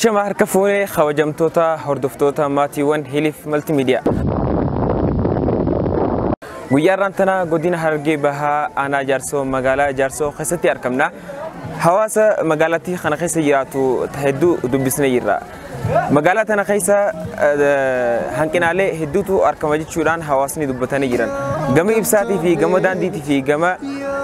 Ashama harka fuunee kabajamtoota hordoftoota maatiiwwan Hiliif Maltiimiidiyaa. Guyyaa har'aan tana godina Harargee Bahaa aanaa Jaarsoo magaalaa Jaarsoo keessatti argamna. Hawaasa magaalattii kana keessa jiraatu hedduu dubbisnee jirra. Magaalaa tana keessa hanqinaalee hedduutu argama jechuudhaan hawaasni dubbatanii jiran. Gama ibsaatii fi gama daandiitii fi gama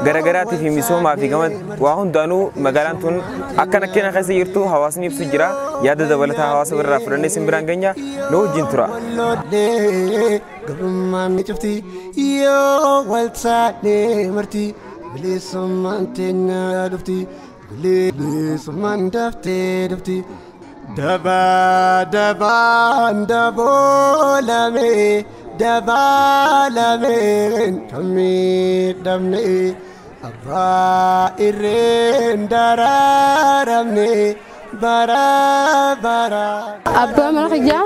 garaagaraatii fi misoomaa fi gama waa hundaanuu magaalaan tun akka rakkina keessa jirtu hawaasni ibsu jira. Yaada dabalataa hawaasa birraa fudhannee isin biraan geenya nu wajjin tura. Gabrummaan ni cufti yoo wal taane marti bilisummaan teenya dhufti bilisummaan daftee dhufti. Daba dabaan daboolame dabaalameen kan miidhamne abbaa irreen daraaramne bara bara. Abbaa mana kiyyaa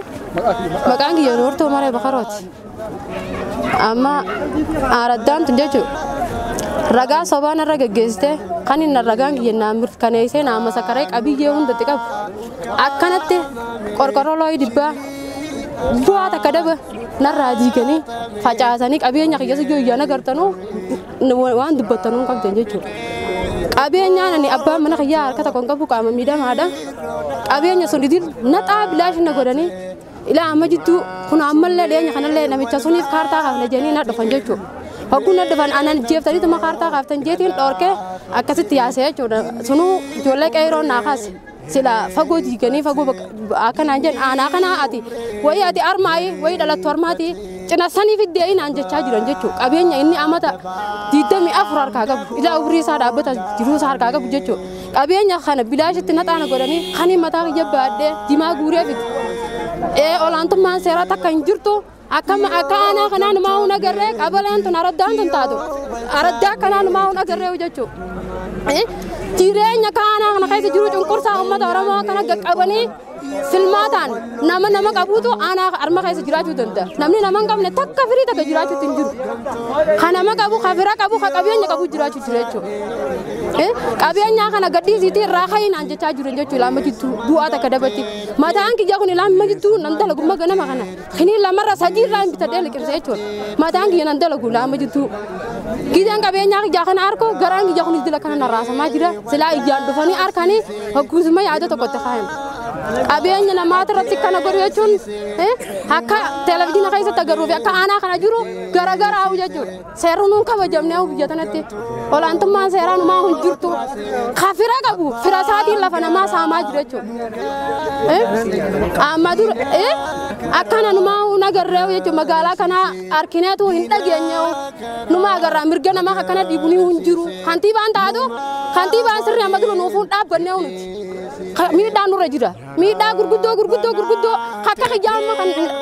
maqaan kiyya Nuurtuu Maree Bakarooti. Amma araddaan tun jechuudha. Ragaa sobaan irra geggeessite kan inni ragaan kiyya naa mirkaneessee naa masakaree qabiyyee hundatti qabu. Akkanatti qorqorroo looyii dhibbaa bu'aa takka daba narraa diiganii facaasanii qabeenya kiyya siyyoo iyyaan agartanuu waan dubbattanuu hin qabdan jechuudha. Qabeenyaan ani abbaan mana kiyyaa harka tokko hin qabu qaama miidhamaadha. Qabeenya sun idil naxaa bilaash na godhanii ilaa amma jittuu kun ammallee dhiyeenya kanallee namicha suniif kaartaa kaafne jedhanii na dhufan jechuudha. Hogguu na dhufan anan jeeftaniituma kaartaa kaaftan jeetiin dhoorkee akkasitti yaasee jechuudha. Sunuu ijoollee qeeroo naa kaase. Sila fagoo diiganii fagoo akkanaan jedhan aanaa kanaa ati wayii ati armaayi wayii dhalattu armaati cina sanii fiddee naan jechaa jiran jechuudha. Qabeenya inni amata 24 harkaa qabu ilaa umrii isaa dhaabbata jiruu isaa harkaa qabu jechuudha. Qabeenya kana bilaashitti naxaana godhanii kan mataa kiyya baadhee dimaa guuree fide. Olaantummaan seeraa takka hin jirtu. Akkama akka aanaa kanaa numaa hun agarree qabaleen tun araddaan tun taatu araddaa kanaa numaa hun agarree jechuudha. Jireenya kaanaa kana keessa jiru cunqursaa uummata Oromoo kana qaqqabanii filmaataan nama nama qabuutu aanaa arma keessa jiraachuu danda'a. Namni nama hin qabne takka firii takka jiraachuutti hin jiru. Kan nama qabu, kan fira qabu, kan qabeenya qabu jiraachuu jira jechuudha. Qabeenya kana gadhiisiitii irraa ka'inaan jechaa jiru jechuudha lama jittuu bu'aa takka dabatti. Mataan kiyya kun lama jittuu nan dalagu ganama kana. Kini lamarra sadii irraa hin bitadhee liqimsa jechuudha. Mataan kiyya nan dalagu lama jittuu. Gideen qabeenyaa kiyya kana harkoo garaan kiyya kun dila kana narraasamaa jira. Silaa iyyaan dhufanii harkanii hogguusuma yaada tokkotti kaayan. Qabeenya namaata irratti kana godhu jechuun akka televezyiina keessatti agarruu fi akka aanaa kana jiru garagaraa jechuudha. Seerri nuun kabajamnee biyya tanatti olaantummaan seeraa numaa hin jirtu. Ka fira qabu fira isaatiin lafa namaa saamaa jira jechuudha. Amma dura akkana numaa hin agarree jechuudha magaalaa kana arkineetu hin dhageenye numaa agarraa mirga namaa akkana dhiibunii hin jiru. Kantiibaan taatu kantiibaan sirrii amma dura nuuf hin dhaabbannee nuti. Miidhaan nurra jira. Miidhaa gurguddoo gurguddoo gurguddoo akka kiyyaama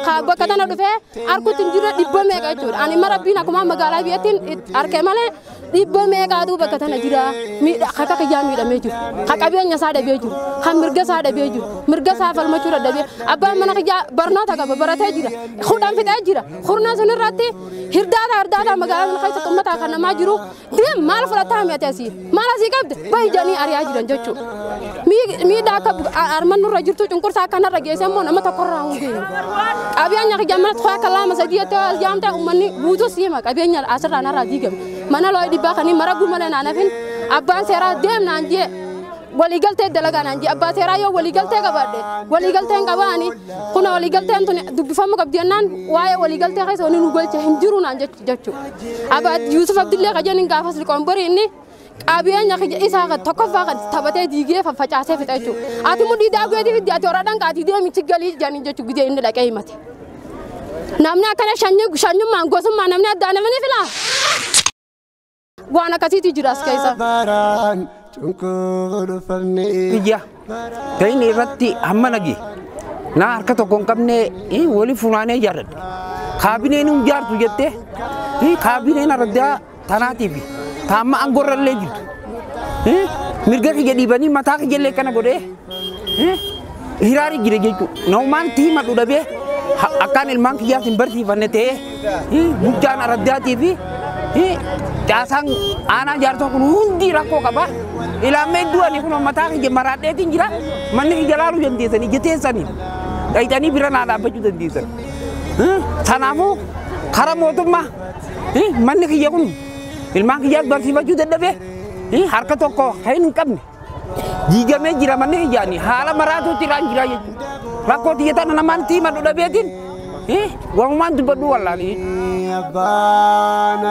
kan bakka tana dhufee harkutti hin jirre dhibba meeqa jechuudha. Ani mara rabbiin akkuma magaalaa biyyattiin harkee malee dhibba meeqaatu bakka tana jira. Miidhaa akka kiyyaa miidhamee jiru. Ka qabeenya isaa dhabee jiru. Kan mirga isaa dhabee jiru. Mirga isaa falmachuu dadhabee abbaan mana kiyyaa barnoota qaba baratee jira. Hudhaan fixee jira. Hurnaa sun irratti hirdaata hirdaata magaalaa sana keessatti uummata kan namaa jiru. Deem maal fudhataa mi'ate asii? Maal asii qabde? Bahi jedhanii ari'aa jiran jechuudha. Miidhaa akka arman nurra jirtu cunqursaa akkanarra geesse immoo nama tokkorraa hin geenye. Qabeenya kiyya mana tokko akka lama sadii jettee as yaamte uummanni guutuu siima qabeenya asirraa narraa diigame. Mana looyii dhibbaa kanii mara malee naan hafin abbaan seeraa deem naan jee waliigaltee dalagaa naan jee abbaa seeraa yoo waliigaltee qabaadhe waliigalteen qabaani kuna waliigalteen tun dubbifamuu qabdi jennaan waa'ee waliigaltee keessa wanni nu golche hin jiru naan jechuudha. Abbaa Yuusuf Abdillee qajeelin gaafas liqoon borii inni qabeenya isaa kan tokkoffaa kan taphatee diigee faffacaasee fixa jechuudha. Ati mudhii daakuu fiddi ati horadhaan kaatii deemichi galii jedhanii jechuudha gidee inni dhaqee himate. Namni akkana shanyummaan gosummaan namni addaa namni filaa. Waan akkasiitu jira as keessa. Biyya ta'in irratti hamma nagi naa harka tokko hin qabne wali funaanee ijaarradhe. Kaabineen hin ijaartu jettee kaabineen araddaa tanaatiif taamma aangorrallee jirtu. Mirga kiyya dhiibanii mataa kiyyallee kana godhee hiraari jira jechuudha. Naumaan itti himadhu dhabee akkaan ilmaan kiyyaas hin barsiifanne ta'ee bulchaan araddaatii fi caasaan aanaa jaarsoo kun hundi rakkoo qaba. Ilaammee du'anii kun mataa kiyya maraadheetiin jira. Manni kiyya laaluu dandeessanii ija teessanii. Dhayitanii bira naa dhaabbachuu dandeessan. Kanaafuu karaa mootummaa manni kiyya kun ilmaan kiyyaas barsiifachuu dadhabee harka tokko kan hin qabne diigamee jira manni kiyyaani haala maraatuutti irraan jira jechuudha. Rakkoo tiyya tana namaan tiimadhu dhabeetiin walumaan dubbadhu wallaalee. Abbaan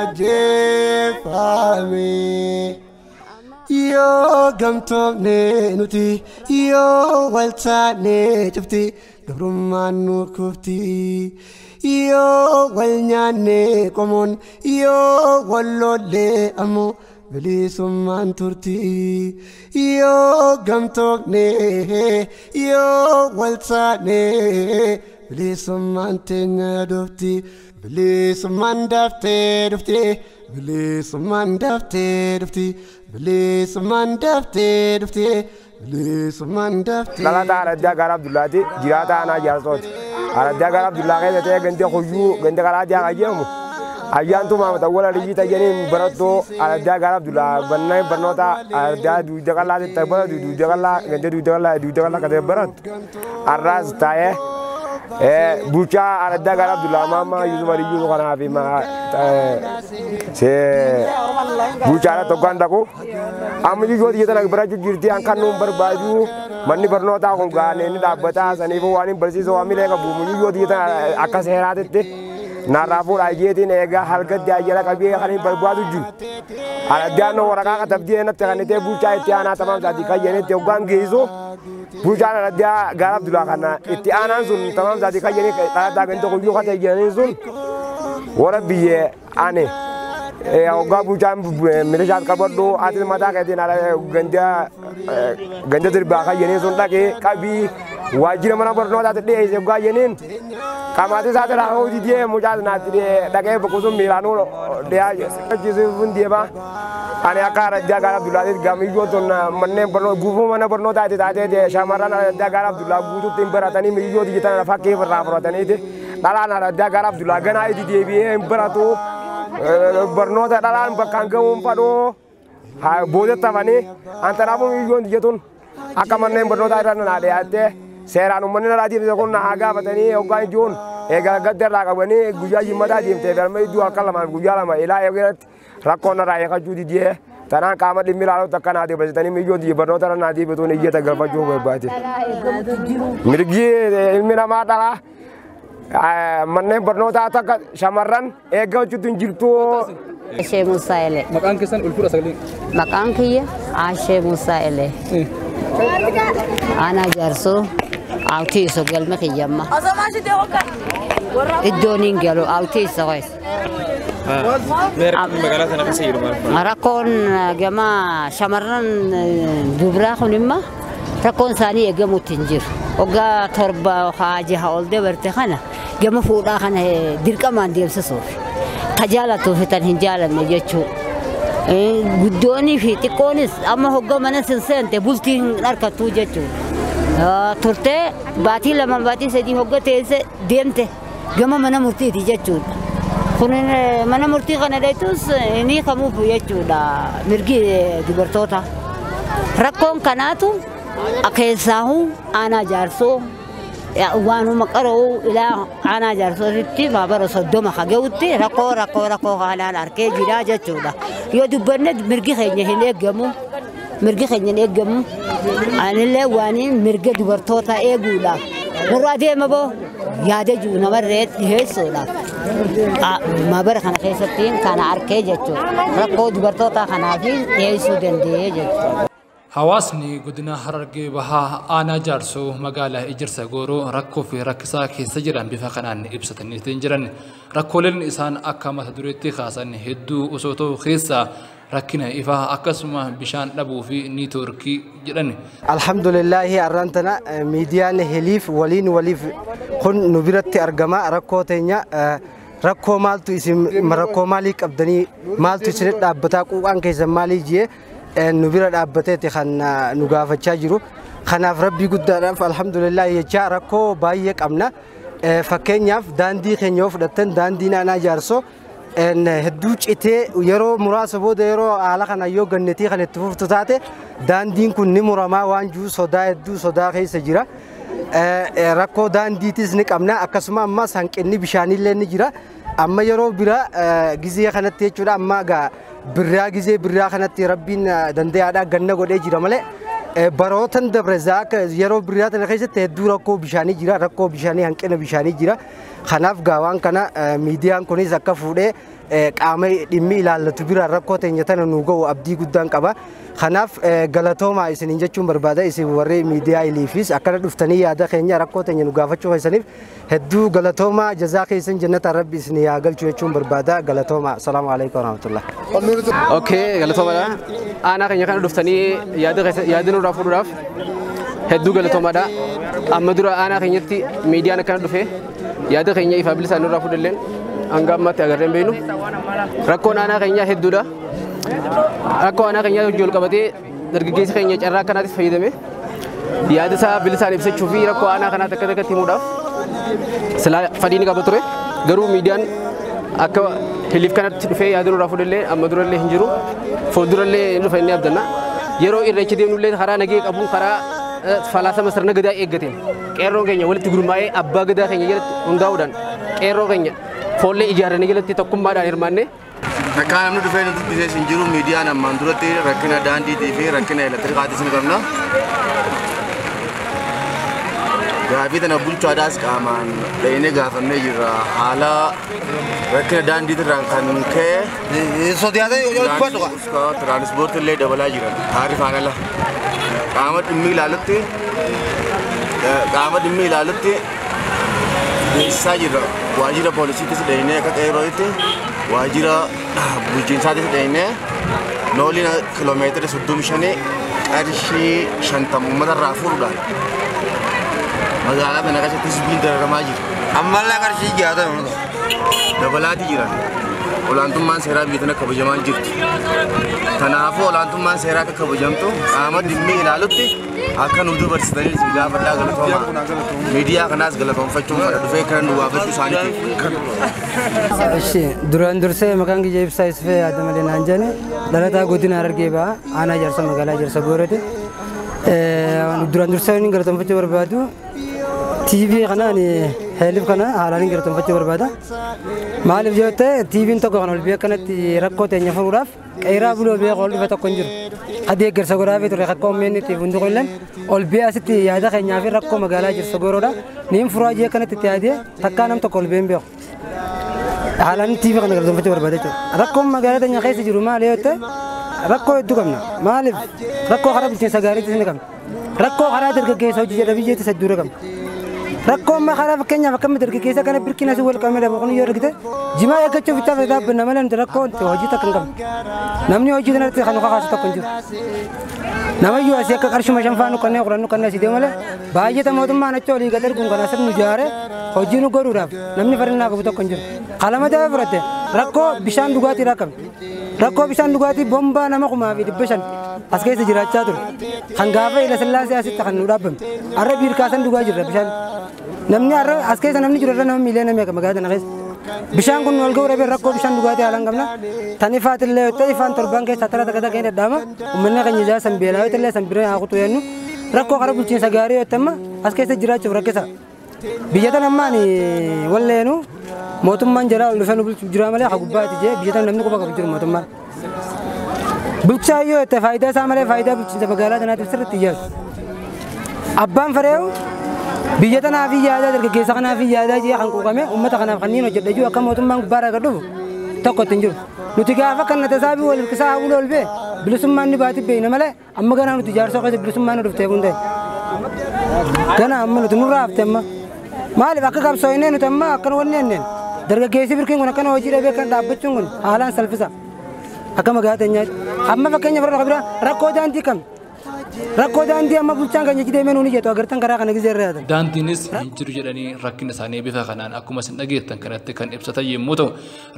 ajjeefame yoo gamtoomne nuti yoo wal taane cufti gabrummaan nu kufti yoo wal nyaanne qomoon yoo wal lolle ammoo bilisummaan turti yoo gamtoomne yoo wal taane bilisummaan teenya dhufti bilisummaan daftee dhufti bilisummaan daftee dhufti bilisummaan daftee dhufti bilisummaan daftee. Dhalataa Araddaa Gaara Abdullaati jiraata aanaa Jaarsooti. Araddaa Gaara Abdullaa keessa ta'ee ganda Kuyyuu ganda Kalaatii kan jedhamu ayyaantu maamata wala liyyii tayyaniin barattoo Araddaa Gaara Abdullaa banneen barnoota Araddaa duuda qal'aa baratu duuda qal'aa ganda duuda qal'aa duuda qal'aa kan ta'e barattu har'aas taa'ee bulchaa Araddaa Gaara Abdullaa Maammaa Yusuf Aliyyuu kanaa fi bulchaadha tokkoon dhaqu amma iyyuu xiyya tana barachuu jirti an kan nuun barbaadu manni barnootaa kun gaanee ni dhaabbataa saniifuu waan hin barsiisu waan milee qabu iyyuu xiyya tana akka seeraatitti narraa fuudhaa jeetiin eegaa halkatti ayyala qabee kan hin barbaadu jiru. Araddaan waraqaa katabdee natti kan ta'e bulchaa itti aanaa tamaam isaatii kan jedhanitti hoggaan geessu bulchaan Araddaa Gaara Abdullaa kana itti aanaan sun tamaam isaatii kan jedhanii dhalataa ganda kuyyuu kan ta'e jedhaniin sun warra biyyee ani hoggaa bulchaan milishaat qabadhu ati mataa keetiin ganda ganda sirbaa kan jedhaniin sun dhaqee qabii waajjira mana barnootaatti dhiyeesse hoggaa jedhaniin qamaatii isaati raafuu didee mucaas naatti dhaqee boqosuun miilaanuu dhiyaa jechuun deema. Ani akka Araddaa Gaara Abdullaatti gamiyyoo tun manneen barnoota guufuu mana barnootaa itti taatee shamarran Araddaa Gaara Abdullaa guutuutti hin baratanii miyyoo tiyya fakkii irraa fudhataniiti. Dhalaan Araddaa Gaara Abdullaa ganaa itti deebi'ee hin baratu. Barnoota dhalaan bakkaan ga'uun fadhoo boodatti hafanii antanaafuu miyyoon tiyya tun akka manneen barnootaa irra naa dhiyaattee seeraan uummanni na deemte kun na haa gaafatanii hoggaan ijoon egaa gadda irraa qabanii guyyaa jimmataa deemtee galma iddoo akka lamaan guyyaa lama ilaa eegalatti rakkoon narraa eeggachuu didee tanaan qaama dhimmi ilaaluutti akka naa deebisatanii miyyoon tiyya barnoota irra naa deebituun iyyata galfachuu barbaade. Mirgi ilmi namaa dhalaa manneen barnootaa takka shamarran eeggachuutu hin jirtu. Ashee Musaa Elee. Maqaan keessan ulfuudha sagalee. Maqaan kiyya Ashee Musaa Elee. Aanaa Jaarsoo Awtii isa galma kiyyamma. Iddoon hin galu awtii isa qoysa. Magaalaa sana keessa jiru maal? Rakkoon gama shamarran dubaraa kun immoo rakkoon isaanii eegamutti hin jiru. Waggaa 7 haa 6 ol dabarte kana gama fuudhaa kana dirqamaan deemsisuuf. Ka jaalatuuf tan hin jaalanne jechuudha. Guddoonii fi xiqqoonis amma hoggaa mana sin seente bultii hin harkattuu jechuudha. Turtee baatii 2 baatii 3 hoggaa teesse deemte gama mana murtiiti jechuudha. Kun mana murtii kana dheetus ni kamuuf jechuudha mirgi dubartoota. Rakkoon kanaatu keessaahu aanaa Jaarsoo waanuma qaroo ilaa aanaa Jaarsootti maabara 30 haga'utti rakkoo rakkoo rakkoo kanaan arkee jira jechuudha. Yoo dubbanne mirgi keenya hin eegamu. Mirgi keenya hin eegamu. Anillee waan mirga dubartoota eeguudhaaf nurraa deema boo yaada jiru namarree dhiyeessuudhaaf. Maabara kana keessatti kana arkee jechuudha. Rakkoo dubartoota kanaaf dhiyeessuu danda'ee jechuudha. Hawaasni godina Harargee Bahaa aanaa Jaarsoo magaalaa Ejersa Gooroo rakkoo fi rakkisaa keessa jiran bifa kanaan ibsatanii jiran. Rakkooleen isaan akka mata dureetti kaasan hedduu osoo ta'u keessaa rakkina ifaa akkasuma bishaan dhabuu fi niitoorkii jedhan. Alhamdulillahi arrantana miidiyaan heliif waliin waliif kun nu biratti argama rakkoo teenya rakkoo maaltu isin rakkoo maalii qabdanii maaltu isin dhaabbataa quuqaan keessan maalii jee nu bira dhaabbateeti kan nu gaafachaa jiru. Kanaaf rabbii guddaadhaaf alhamdulillahi jechaa rakkoo baay'ee qabna. Fakkeenyaaf daandii keenya yoo fudhattan daandii naannaa Jaarsoo Hedduu citee yeroo muraasa booda yeroo haala kana yoo gannetii kan itti fuftu taate daandiin kun ni muramaa waan jiru sodaa hedduu sodaa keessa jira. Rakkoo daandiitis ni qabna akkasuma ammas hanqinni bishaanillee ni jira. Amma yeroo biraa gizee kanatti jechuudha amma birraa gizee birraa kanatti rabbiin danda'aadhaa ganna godhee jira malee barootan dabre zaaka yeroo birraa tana keessatti hedduu rakkoo bishaanii jira rakkoo bishaanii hanqina bishaanii jira. Kanaaf gaawaan kana miidiyaan kunis akka fuudhee qaama dhimmi ilaallatu bira rakkoo teenya tana nu ga'u abdii guddaan qaba. Kanaaf galatoomaa isiniin jechuun barbaada isin warri miidiyaa iliifis akkana dhuftanii yaada keenya rakkoo teenya nu gaafachuu keessaniif hedduu galatoomaa jazaa keessan jannata rabbi isin yaa galchu jechuun barbaada galatoomaa. Assalaamu alaikum warahmatullah. Okay, galatoomaadha. Aanaa keenya kana dhuftanii yaada nurraa fuudhuudhaaf hedduu galatoomaadha. Amma dura aanaa keenyatti miidiyaan akkana dhufe yaada keenya ifaa bilisaan nurraa fuudhalleen hanga ammaatti agarree hin beeknu. Rakkoon aanaa keenyaa hedduudha. Rakkoo aanaa keenyaa hojii ol qabatee dargaggeessi keenya carraa akkanaatti fayyadame yaada isaa bilisaan ibsachuu fi rakkoo aanaa kanaa takka takkatti himuudhaaf silaa fadhii ni qaba ture. Garuu miidiyaan akka hiliif kanatti dhufee yaada nurraa fuudhallee amma durallee hin jiru. Fuuldurallee hin dhufa inni abdanna. Yeroo irreecha deemnullee karaa nagee qabuun karaa falaasama sirna gadaa eeggateen qeerroon keenya walitti gurmaa'ee abbaa gadaa keenya jalatti hundaa'uudhaan qeerroo keenya foollee ijaarranii jalatti tokkummaadhaan hirmaanne. Rakkaan namni dhufee nu dubbisee hin jiru miidiyaan ammaan duratti rakkina daandiitii fi rakkina elektirikaatis ni qabna. Gaafii tana bulchaadhaas qaamaan dhaqnee gaafannee jirra. Haala rakkina daandiitirraan kan ka'e tiraanispoortii illee dabalaa jiran taarifaan ala. Qaama dhimmi ilaalutti beeksisaa jirra. Waajjira poolisiittis dhaqnee akka qeerrootti waajjira bulchiinsaatis dhaqnee nooliin kiloomeetira 35 qarshii 50 uummatarraa fuudhuudhaan magaalaa kana keessatti hizbiin dararamaa jira. Ammallee qarshii 60 dabalaati jiran. Olaantummaan seeraa biyya tana kabajamaa jirti. Kanaafuu olaantummaan seeraa akka kabajamtu qaama dhimmi ilaalutti akka nu dubarsitanii isin gaafadhaa galatoomaa. Miidiyaa kanaas galatoonfachuun fedha dhufee kana nu gaafachuu isaaniitiif. Duraan dursee maqaan kiyya Ibsaa Isfee Adamalee naan jedhani dhalataa godina Harargee Bahaa aanaa Jaarsa magaalaa Jaarsa Goorati. Duraan dursee inni galatoonfachuu barbaadu TV kana ani helif kana haalaan galatoonfachuu barbaada. Maaliif yoo ta'e TV'n tokko kan ol biyya kanatti rakkoo teenya furuudhaaf qeeraa buloo biyya ol dhufe tokko hin jiru. Adii eeggarsa godhaa ture rakkoo uummanni itti hundi qollan ol biyya asitti yaada keenyaa fi rakkoo magaalaa Jaarsa Gooroodha. Niin furaa ji'a kanatti itti yaadee takkaa nam tokko ol biyya hin beeku. Haalaan TV kana galatoonfachuu barbaada jechuudha. Rakkoon magaalaa teenya keessa jiru maali yoo ta'e rakkoo hedduu qabna. Maaliif rakkoo karaa bulchiinsa gaariitis ni qabna. Rakkoo karaa dargaggeessa hojii jedha biyyeettis hedduu qabna. Rakkoo amma karaa fakkeenyaaf akkamitti dargaggeessa kana birkina si wal qabame dhabu kun yoo argite jimaa eeggachuuf itti dhaabbanna malee nuti rakkoo hojii takka hin qabnu. Namni hojii kanarratti kan nu kakaasu tokko hin jiru. Namayyuu asii akka qarshuma shanfaa nu kanneen qorannu kanneen asii deemu malee baay'ata mootummaan achi olii gad erguun kan asirra nu ijaare hojii nu godhuudhaaf namni farinnaa qabu tokko hin jiru. Qalama ta'ee fudhatte rakkoo bishaan dhugaatii qabna. Rakkoo bishaan dhugaatii bombaa nama 1500 as keessa jiraachaa ture. Kan gaafa ila sillaasee asitti kan nu dhaabbame. Har'a biirkaasan dhugaa jirra bishaan. Namni har'a as keessa namni jiru irra nama miiliyoona meeqa magaalaa tana keessa. Bishaan kun wal ga'uu dhabee rakkoo bishaan dhugaatii haalaan qabna. Tan ifaatillee yoo ta'e ifaan torban keessaa tara takka takka hin dhadhaama. Uummanni keenya ijaa san beelaa yoo ta'e san bira haa kutu jennu. Rakkoo karaa bulchiinsa gaarii yoo ta'e amma as keessa jiraachuuf rakkisa. Biyya tana ammaan walleenu mootummaan jalaa ol dhufee nu bulchu jira malee haa gubbaatti jee biyya tana namni quba qabu jiru mootummaan. Bulchaa yoo ta'e faayidaa isaa malee faayidaa bulchiinsa magaalaa tanaatiif sirriitti iyyaatu. Abbaan Fireew biyya tanaaf yaadaa dargaggeessa kanaaf yaadaa jee kan quuqame uummata kanaaf kanneen hojjedha jiru akka mootummaan gubbaarraa gad dhufu tokko ittiin jiru. Nuti gaafa kan tasaabii wal hirkisaa hawwuu ol bee bilisummaan ni baati beeyna malee amma ganaa nuti jaarsoo keessa bilisummaan nu dhuftee kun ta'e. Gana amma nuti nurraa hafte amma. Maaliif akka qabsooyinee nuti amma akkana wanni enneen dargaggeessi birkiin kun akkana hojii dhabee kan dhaabbachuun kun haalaan salphisa. Akka magaalaa teenyaatti. Amma fakkeenya fira biraa rakkoo daandii qabna. Rakkoo daandii amma bulchaan keenya deemee nuuni jettu agartan karaa kana gizee irra yaatan. Daandiinis hin jiru jedhanii rakkina isaanii bifa kanaan akkuma isin dhageettan kanatti kan ibsatan yommuu ta'u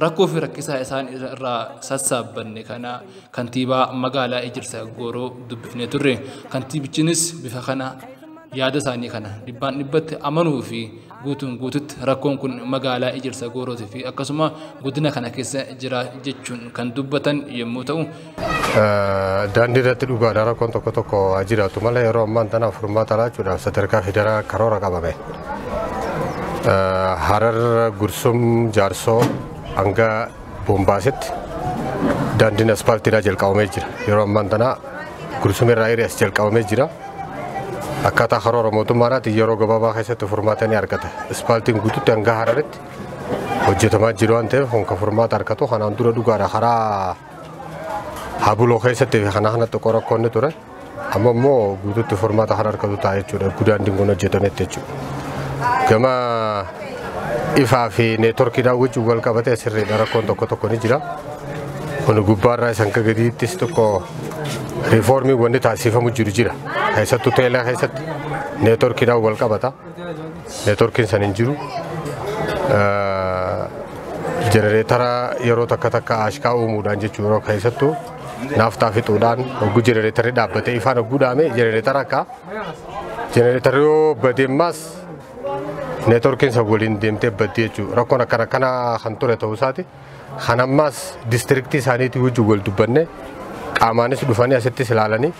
rakkoo fi rakkisaa isaan irraa sassaabbanne kana kantiibaa magaalaa Ejersa Gooroo dubbifnee turre. Kantiibichinis bifa kana yaada isaanii kana dhibbaan dhibbatti amanuu fi Guutuun guututti rakkoon kun magaalaa Ejersa Goorootii fi akkasuma guddina kana keessa jira jechuun kan dubbatan yommuu ta'u. Daandii irratti dhugaadha rakkoon tokko tokko jiraatu malee yeroo ammaan tana furmaata laachuudhaaf sadarkaa federaalaa karoora qabame. Harar Gursum Jaarsoo hanga Bombaasitti daandiin aspaaltiidhaa jalqabamee jira. Yeroo ammaan tana Gursum irraa hiriyaas jalqabamee jira. Akkaataa karoora mootummaadhaatti yeroo gabaabaa keessatti furmaata ni argata. Aspaaltiin guutuutti hanga Hararitti hojjetamaa jiru waan ta'eef kun kan furmaata argatu kanaan dura dhugaadha karaa Habuloo keessatti fi kana kanatti rakkoon ni ture. Amma immoo guutuutti furmaata kan argatu ta'a jechuudha. Daandiin kun hojjetametti jechuudha. Gama ifaa fi neetworkiidhaan wajjin wal qabatee sirriidha rakkoon tokko tokko ni jira. Kun gubbaarraa isaan gadiittis tokko riifoormii wanni taasifamu jiru jira. Keessattuu teelaa keessatti neetworkiidhaan wal qabata. Neetworkiin san hin jiru. Jenereetara yeroo takka takka ashkaa uumuudhaan jechuudha yeroo keessattuu naaftaa fixuudhaan hogguu jenereetarri dhaabbatee ifaan hogguu dhaame jenereetara akka jenereetarri yoo badeemmaas neetworkiin san waliin deemtee baddi jechuudha. Rakkoon akkana akkana kan ture ta'uu isaati. Kan ammaas diistiriktii isaaniitii wajjin wal dubbanne qaamaanis dhufanii asittis ilaalanii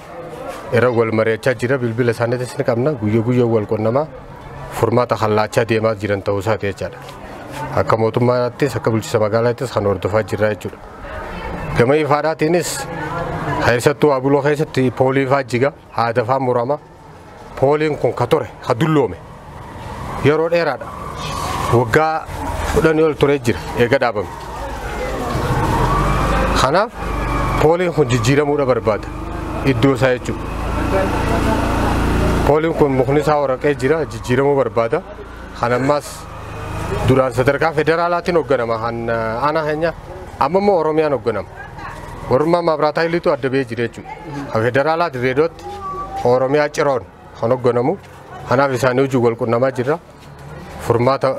irra wal mari'achaa jira. Bilbila isaaniitis ni qabna. Guyyaa guyyaa wal qunnamaa furmaata kan laachaa deemaa jiran ta'uu isaati jechaadha. Akka mootummaattis akka bulchiinsa magaalaattis kan hordofaa jirra jechuudha. Gama ifaadhaatiinis keessattuu Abuloo keessatti poolii ifaa jiga haadafaa murama. Pooliin kun ka ture ka dulloome yeroo dheeraadha. Waggaa 10 ol turee jira eega dhaabame. Kanaaf pooliin kun jijjiiramuudha barbaada iddoo isaa jechuudha. Pooliin kun mukni isaa waraqee jira jijjiiramuu barbaada. Kan ammaas duraan sadarkaa federaalaatiin hoogganama kan aanaa keenya amma immoo Oromiyaan hoogganama. Warrummaa maabiraataa iliitu adda ba'ee jira jechuudha. Kan federaalaa Dirreedootti Oromiyaa Ciroon kan hoogganamu. Kanaaf isaanii wajjin wal qunnamaa jirra. Furmaata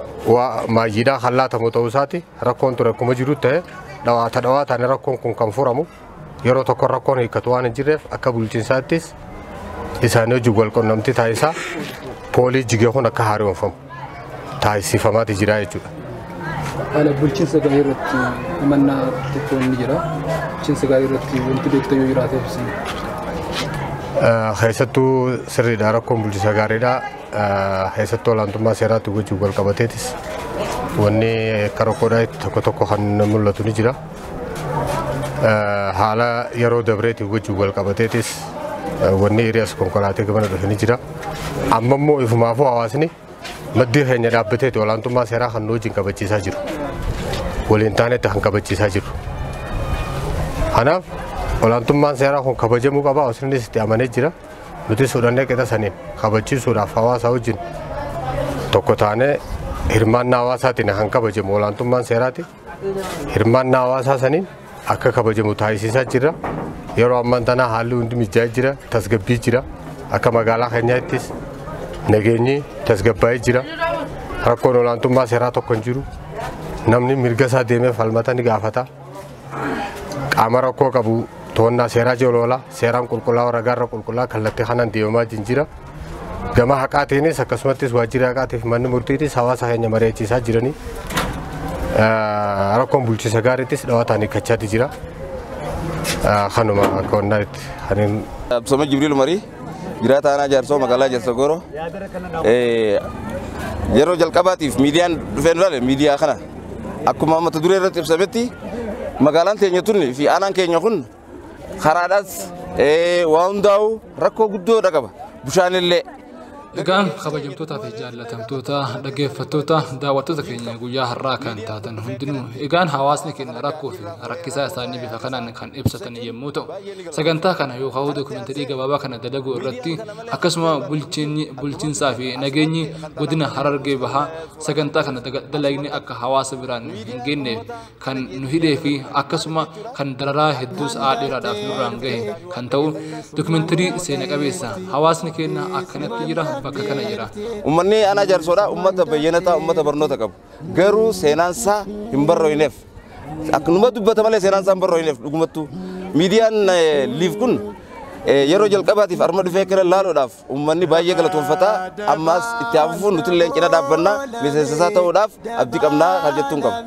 maayyiidhaa kan laatamu ta'uu isaati. Rakkoon ture akkuma jiru ta'e dhawaata dhawaataan rakkoon kun kan furamu yeroo tokko rakkoon hiikkatu waan hin jirreef akka bulchiinsaattis isaanii wajjin wal qunnamtii taasisaa poolii jigee kun akka haaromfamu taasifamaati jira jechuudha. Haala bulchiinsa gaarii irratti himannaa tokko ni jira. Bulchiinsa gaarii irratti wanti beektan yoo jiraateef. Keessattuu sirriidha rakkoon bulchiinsa gaariidha. Keessattuu olaantummaa seeraatti wajjin wal qabateetis wanni akka rakkoodhaa tokko tokko kan mul'atu ni jira. Haala yeroo dabreetiin wajjin wal qabateetis wanni hiriyaas konkolaatee gamana dhufe ni jira. Amma immoo ifumaafuu hawaasni maddii keenya dhaabbateeti olaantummaa seeraa kan nu wajjin kabachiisaa jiru. Waliin taanetti kan kabachiisaa jiru. Kanaaf olaantummaan seeraa kun kabajamuu qaba. Hawaasnis itti amanee jira. Nuti fudhannee qixa saniin kabachiisuudhaaf hawaasa wajjin tokko taanee hirmaannaa hawaasaatiin kan kabajamu olaantummaan seeraati. Hirmaannaa hawaasaa saniin akka kabajamu taasisiisaa jirra. Yeroo ammaan tana haalli hundi mijaa'ee jira, tasgabbii jira. Akka magaalaa keenyaattis nageenyi tasgabbaa'ee jira. Rakkoon olaantummaa seeraa tokko hin jiru. Namni mirga isaa deemee falmata ni gaafata. Qaama rakkoo qabu to'annaa seeraa jala oola. Seeraan qulqullaa'aa ragaarra qulqullaa'aa kallattii kanaan deemamaa jira. Gama haqaatiinis akkasumattis waajjira haqaatiif manni murtiitis hawaasa keenya mari'achiisaa jiranii. Rakkoon bulchiinsa gaariittis dhawaataan hiikkachaati jira. Kanuma akka wannaatti kan Absoma Jibriil Umarii jiraata aanaa Jaarsoo magaalaa Ejersa Gooroo. Yeroo jalqabaatiif miidiyaan dhufee nu ilaale miidiyaa kana akkuma mata duree irratti ibsametti magaalaan teenya tun fi aanaan keenya kun karaadhaas waa hundaa'u rakkoo guddoodha qaba. Bishaanillee. Egaan kabajamtootaa fi jaallatamtoota dhaggeeffattoota daawwattoota keenya guyyaa har'aa kan taatan hundinuu egaan hawaasni keenya rakkoo fi rakkisaa isaanii bifa kanaan kan ibsatan yommuu ta'u sagantaa kana yookaan dookumentarii gabaabaa kana dalaguu irratti akkasuma bulchiinsaa fi nageenyi godina Harargee Bahaa sagantaa kana dalagni akka hawaasa biraan hin geenyeef kan nu hidhee fi akkasuma kan dararaa hedduu sa'aa dheeraadhaaf nurraan gahe kan ta'u dookumentarii seena qabeessa hawaasni keenya akkanatti jira. Bakka kana jira. Uummanni aanaa Jaarsoodha uummata bayyanataa uummata barnoota qabu. Garuu seenaan isaa hin barrooyneef. Akkanuma dubbata malee seenaan isaa hin barrooyneef dhugumattuu. Miidiyaan liif kun Yeroo jalqabaatiif arma dhufee kana laaluudhaaf uummanni baay'ee galatoonfata. Ammaas itti hafuun nuti illee cina dhaabbannaa miseensa isaa ta'uudhaaf abdii qabnaa kan jettuun qaba.